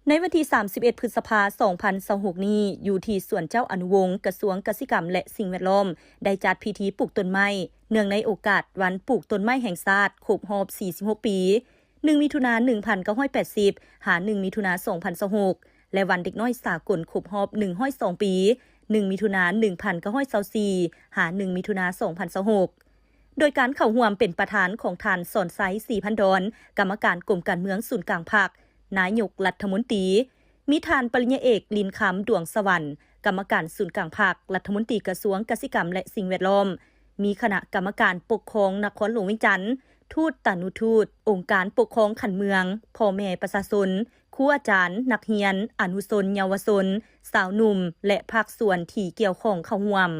ໃນວັນທີສາມສິບເອັດ ພຶດສະພາ ສອງພັນຊາວຫົກນີ້, ຢູ່ທີ່ສວນເຈົ້າອະນຸວົງ ກະຊວງກະສິກຳ ແລະ ສິ່ງແວດລ້ອມ ໄດ້ຈັດພິທີປູກຕົ້ນໄມ້ ເນື່ອງໃນໂອກາດວັນປູກຕົ້ນໄມ້ແຫ່ງຊາດ ຄົບຮອບ ສີ່ສິບຫົກ ປີ, ໜຶ່ງ ມິຖຸນາ ໜຶ່ງພັນເກົ້າຮ້ອຍແປດສິບ ຫາ ໜຶ່ງ ມິຖຸນາ ສອງພັນຊາວຫົກ ແລະ ວັນເດັກນ້ອຍສາກົນ ຄົບຮອບ ໜຶ່ງຮ້ອຍສອງ ປີ, ໜຶ່ງ ມິຖຸນາ ໜຶ່ງພັນເກົ້າຮ້ອຍຊາວສີ່ ຫາ ໜຶ່ງ ມິຖຸນາ ສອງພັນຊາວຫົກ ໂດຍການເຂົ້າຮ່ວມເປັນປະທານຂອງທ່ານ ສອນໄຊ ສີພັນດອນ ກຳມະການກົມການເມືອງສູນກາງພັກ, ນາຍົກລັດຖະມົນຕີ, ມີທ່ານປະລິນຍາເອກ ລິນຄຳ ດວງສະຫວັນ ກຳມະການສູນກາງພັກ, ລັດຖະມົນຕີກະຊວງກະສິກຳ ແລະ ສິ່ງແວດລ້ອມ, ມີຄະນະກຳມະການປົກຄອງນະຄອນຫຼວງວຽງຈັນ, ທູດຕານຸທູດ, ອົງການປົກຄອງຂັ້ນເມືອງ, ພໍ່ແມ່ປະຊາຊົນ, ຄູອາຈານ, ນັກຮຽນ, ອະນຸຊົນເຍົາວະຊົນ, ຊາວໜຸ່ມ ແລະ ພາກສ່ວນທີ່ກ່ຽວຂ້ອງເຂົ້າຮ່ວມ.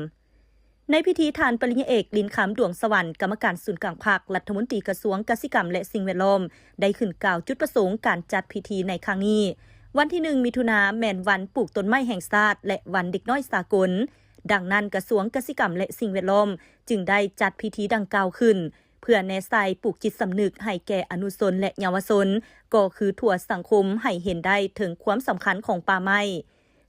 ໃນພິທີ, ທ່ານປະລິນຍາເອກ ລິນຄຳ ດວງສະຫວັນ ກຳມະການສູນກາງພັກ, ລັດຖະມົນຕີກະຊວງກະສິກຳ ແລະ ສິ່ງແວດລ້ອມ ໄດ້ຂຶ້ນກ່າວຈຸດປະສົງການຈັດພິທີໃນຄັ້ງນີ້. ວັນທີໜຶ່ງ ມິຖຸນາ ແມ່ນວັນປູກຕົ້ນໄມ້ແຫ່ງຊາດ ແລະ ວັນເດັກນ້ອຍສາກົນ. ດັ່ງນັ້ນ, ກະຊວງກະສິກຳ ແລະ ສິ່ງແວດລ້ອມ ຈຶ່ງໄດ້ຈັດພິທີດັ່ງກ່າວຂຶ້ນ ເພື່ອແນໃສ່ປູກຈິດສຳນຶກໃຫ້ແກ່ອະນຸຊົນ ແລະ ເຍົາວະຊົນ, ກໍຄືທົ່ວສັງຄົມໃຫ້ເຫັນໄດ້ເຖິງຄວາມສຳຄັນຂອງປ່າໄມ້.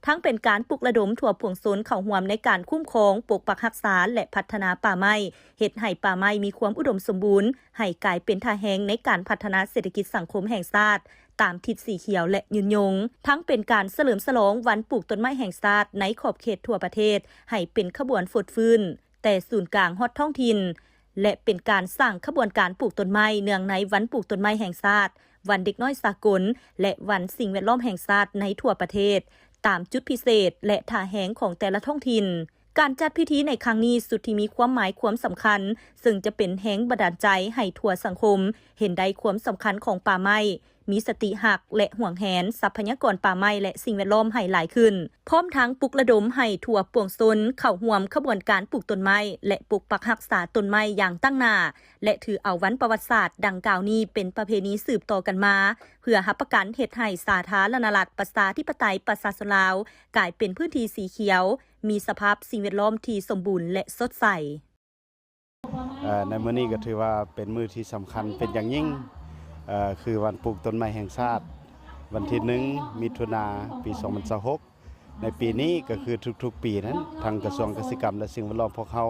ທັງເປັນການປຸກລະດົມທົ່ວປວງຊົນເຂົ້າຮ່ວມໃນການຄຸ້ມຄອງ, ປົກປັກຮັກສາ ແລະ ພັດທະນາປ່າໄມ້, ເຮັດໃຫ້ປ່າໄມ້ມີຄວາມອຸດົມສົມບູນ, ໃຫ້ກາຍເປັນທ່າແຮງໃນການພັດທະນາເສດຖະກິດສັງຄົມແຫ່ງຊາດ ຕາມທິດສີຂຽວ ແລະ ຍືນຍົງ. ທັງເປັນການສະເຫຼີມສະຫຼອງວັນປູກຕົ້ນໄມ້ແຫ່ງຊາດໃນຂອບເຂດທົ່ວປະເທດ ໃຫ້ເປັນຂະບວນຟົດຟື້ນ ແຕ່ສູນກາງຮອດທ້ອງຖິ່ນ ແລະ ເປັນການສ້າງຂະບວນການປູກຕົ້ນໄມ້ເນື່ອງໃນວັນປູກຕົ້ນໄມ້ແຫ່ງຊາດ, ວັນເດັກນ້ອຍສາກົນ ແລະ ວັນສິ່ງແວດລ້ອມແຫ່ງຊາດໃນທົ່ວປະເທດ, ຕາມຈຸດພິເສດ ແລະ ທ່າແຮງຂອງແຕ່ລະທ້ອງຖິ່ນ. ການຈັດພິທີໃນຄັ້ງນີ້ສຸດທີ່ມີຄວາມໝາຍຄວາມສຳຄັນ, ເຊິ່ງຈະເປັນແຮງບັນດານໃຈໃຫ້ທົ່ວສັງຄົມເຫັນໄດ້ຄວາມສຳຄັນຂອງປ່າໄມ້, ມີສະຕິຮັກ ແລະ ຫວງແຫນຊັບພະຍາກອນປ່າໄມ້ ແລະ ສິ່ງແວດລ້ອມໃຫ້ຫຼາຍຂຶ້ນ, ພ້ອມທັງປຸກລະດົມໃຫ້ທົ່ວປວງຊົນເຂົ້າຮ່ວມຂະບວນການປູກຕົ້ນໄມ້ ແລະ ປົກປັກຮັກສາຕົ້ນໄມ້ຢ່າງຕັ້ງໜ້າ ແລະ ຖືເອົາວັນປະຫວັດສາດດັ່ງກ່າວນີ້ເປັນປະເພນີສືບຕໍ່ກັນມາ, ເພື່ອຮັບປະກັນເຮັດໃຫ້ສາທາລະນະລັດ ປະຊາທິປະໄຕ ປະຊາຊົນລາວ ກາຍເປັນພື້ນທີ່ສີຂຽວ, ມີສະພາບສິ່ງແວດລ້ອມທີ່ສົມບູນ ແລະ ສົດໃສ. ເອີ່ ໃນມື້ນີ້ກໍຖືວ່າເປັນມື້ທີ່ສຳຄັນເປັນຢ່າງຍິ່ງ, ເອີ່ ຄືວັນປູກຕົ້ນໄມ້ແຫ່ງຊາດ, ວັນທີໜຶ່ງ ມິຖຸນາ ປີສອງພັນຊາວຫົກ. ໃນປີນີ້ກໍຄືທຸກໆປີນັ້ນ, ທາງກະຊວງກະສິກຳ ແລະ ສິ່ງແວດລ້ອມພວກເຮົາ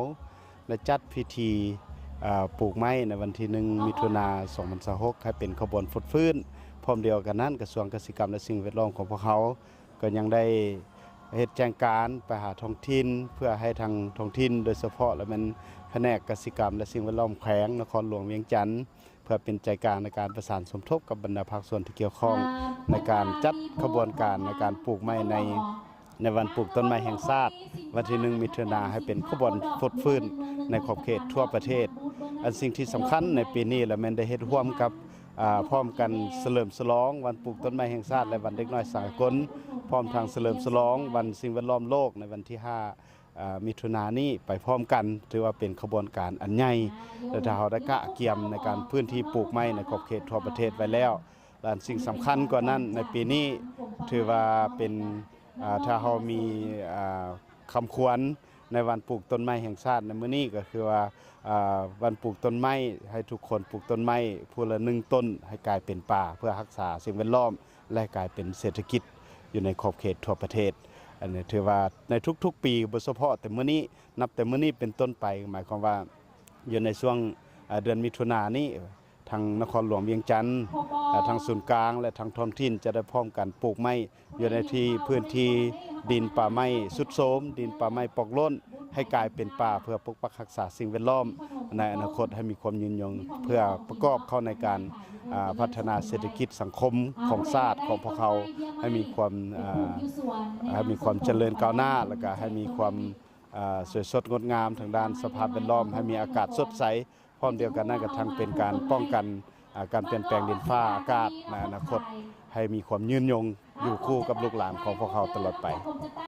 ໄດ້ຈັດພິທີ, ເອີ່ ປູກໄມ້ໃນວັນທີໜຶ່ງ ມິຖຸນາ ສອງພັນຊາວຫົກ ໃຫ້ເປັນຂະບວນຟົດຟື້ນ. ພ້ອມດຽວກັນນັ້ນ, ກະຊວງກະສິກຳ ແລະ ສິ່ງແວດລ້ອມຂອງພວກເຮົາ ກໍຍັງໄດ້ເຮັດແຈ້ງການໄປຫາທ້ອງຖິ່ນ ເພື່ອໃຫ້ທາງທ້ອງຖິ່ນ ໂດຍສະເພາະລະແມ່ນພະແນກກະສິກຳ ແລະ ສິ່ງແວດລ້ອມແຂວງນະຄອນຫຼວງວຽງຈັນ ເພື່ອເປັນໃຈກາງໃນການປະສານສົມທົບກັບບັນດາພາກສ່ວນທີ່ກ່ຽວຂ້ອງ ໃນການຈັດຂະບວນການໃນການປູກໄມ້ໃນ ໃນວັນປູກຕົ້ນໄມ້ແຫ່ງຊາດ ວັນທີໜຶ່ງ ມິຖຸນາ ໃຫ້ເປັນຂະບວນຟົດຟື້ນໃນຂອບເຂດທົ່ວປະເທດ. ອັນສິ່ງທີ່ສຳຄັນໃນປີນີ້ລະແມ່ນໄດ້ເຮັດຮ່ວມກັບ ອາ ພ້ອມກັນສະເຫຼີມສະຫຼອງວັນປູກຕົ້ນໄມ້ແຫ່ງຊາດ ແລະ ວັນເດັກນ້ອຍສາກົນ, ພ້ອມທັງສະເຫຼີມສະຫຼອງວັນສິ່ງແວດລ້ອມໂລກໃນວັນທີຫ້າ ອາ ມິຖຸນານີ້ໄປພ້ອມກັນ, ຖືວ່າເປັນຂະບວນການອັນໃຫຍ່ ແລະ ຖ້າເຮົາໄດ້ກະກຽມໃນການພື້ນທີ່ປູກໄມ້ໃນຂອບເຂດທົ່ວປະເທດໄວ້ແລ້ວ. ແລະ ອັນສິ່ງສຳຄັນກວ່ານັ້ນໃນປີນີ້ ຖືວ່າເປັນ ອາ ຖ້າເຮົາມີ ອາ ຄຳຂວັນ ໃນວັນປູກຕົ້ນໄມ້ແຫ່ງຊາດໃນມື້ນີ້ກໍຄືວ່າ ອາ ວັນປູກຕົ້ນໄມ້ ໃຫ້ທຸກຄົນປູກຕົ້ນໄມ້ຜູ້ລະໜຶ່ງຕົ້ນ ໃຫ້ກາຍເປັນປ່າ ເພື່ອຮັກສາສິ່ງແວດລ້ອມ ແລະ ໃຫ້ກາຍເປັນເສດຖະກິດຢູ່ໃນຂອບເຂດທົ່ວປະເທດ. ອັນນີ້ຖືວ່າໃນທຸກໆປີ ບໍ່ສະເພາະແຕ່ມື້ນີ້, ນັບແຕ່ມື້ນີ້ເປັນຕົ້ນໄປ, ໝາຍຄວາມວ່າຢູ່ໃນຊ່ວງ ອາ ເດືອນມິຖຸນານີ້ ທາງນະຄອນຫຼວງວຽງຈັນ, ອາ ທາງສູນກາງ ແລະ ທາງທ້ອງຖິ່ນຈະໄດ້ພ້ອມກັນປູກໄມ້ ຢູ່ໃນທີ່ພື້ນທີ່ດິນປ່າໄມ້ຊຸດໂຊມ, ດິນປ່າໄມ້ປອກໂລ້ນ ໃຫ້ກາຍເປັນປ່າ ເພື່ອປົກປັກຮັກສາສິ່ງແວດລ້ອມໃນອະນາຄົດໃຫ້ມີຄວາມຍືນຍົງ, ເພື່ອປະກອບເຂົ້າໃນການ ອາ ພັດທະນາເສດຖະກິດສັງຄົມຂອງຊາດຂອງພວກເຮົາ ໃຫ້ມີຄວາມ ອາ ໃຫ້ມີຄວາມຈະເລີນກ້າວໜ້າ ແລະ ກະໃຫ້ມີຄວາມ ອາ ສວຍສົດງົດງາມທາງດ້ານສະພາບແວດລ້ອມ, ໃຫ້ມີອາກາດສົດໃສ. ພ້ອມດຽວກັນນັ້ນກໍທັງເປັນການປ້ອງກັນ ອາ ການປ່ຽນແປງດິນຟ້າອາກາດໃນອະນາຄົດ ໃຫ້ມີຄວາມຍືນຍົງຢູ່ຄູ່ກັບລູກຫຼານຂອງພວກເຮົາຕະຫຼອດໄປ.